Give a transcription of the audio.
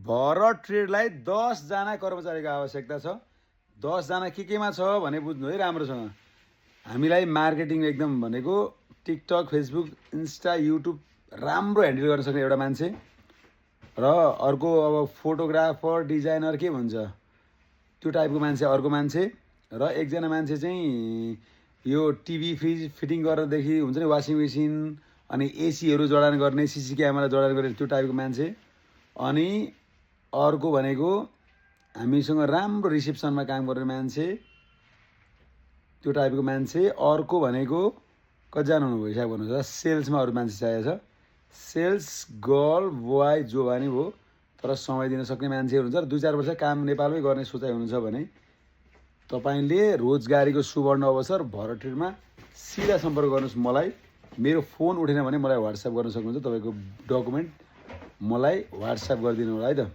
भरत ट्रेडलाई 10 जना कर्मचारीको आवश्यकता छ। 10 जना केमा छ भने बुझ्नु है राम्रोसँग। हामीलाई मार्केटिङ एकदम भनेको टिकटक, फेसबुक, इन्स्टा, युट्युब राम्रो ह्यान्डल गर्न सक्ने एउटा मान्छे र अर्को अब फोटोग्राफर, डिजाइनर के भन्छ त्यो टाइपको मान्छे अर्को मान्छे र एकजना मान्छे चाहिँ यो टिभी फ्रिज फिटिङ गर्नदेखि हुन्छ नि वासिङ मेसिन अनि एसीहरू जडान गर्ने, सिसी क्यामेरा जडान गर्ने त्यो टाइपको मान्छे। अनि अर्को भनेको हामीसँग राम्रो रिसेप्सनमा काम गर्ने मान्छे त्यो टाइपको मान्छे। अर्को भनेको कतिजना हुनुभयो हिसाब गर्नुहोस् र सेल्समा अरू मान्छे चाहिएको छ। सेल्स गर्ल बोय जो भने भयो तर समय दिन सक्ने मान्छेहरू हुन्छ र 2-4 वर्ष काम नेपालमै गर्ने सोचाइ हुनुहुन्छ भने तपाईँले रोजगारीको सुवर्ण अवसर भरत ट्रेडमा सिधा सम्पर्क गर्नुहोस् मलाई। मेरो फोन उठेन भने मलाई व्हाट्सएप गर्न सक्नुहुन्छ। तपाईँको डकुमेन्ट मलाई व्हाट्सएप गरिदिनु होला है त।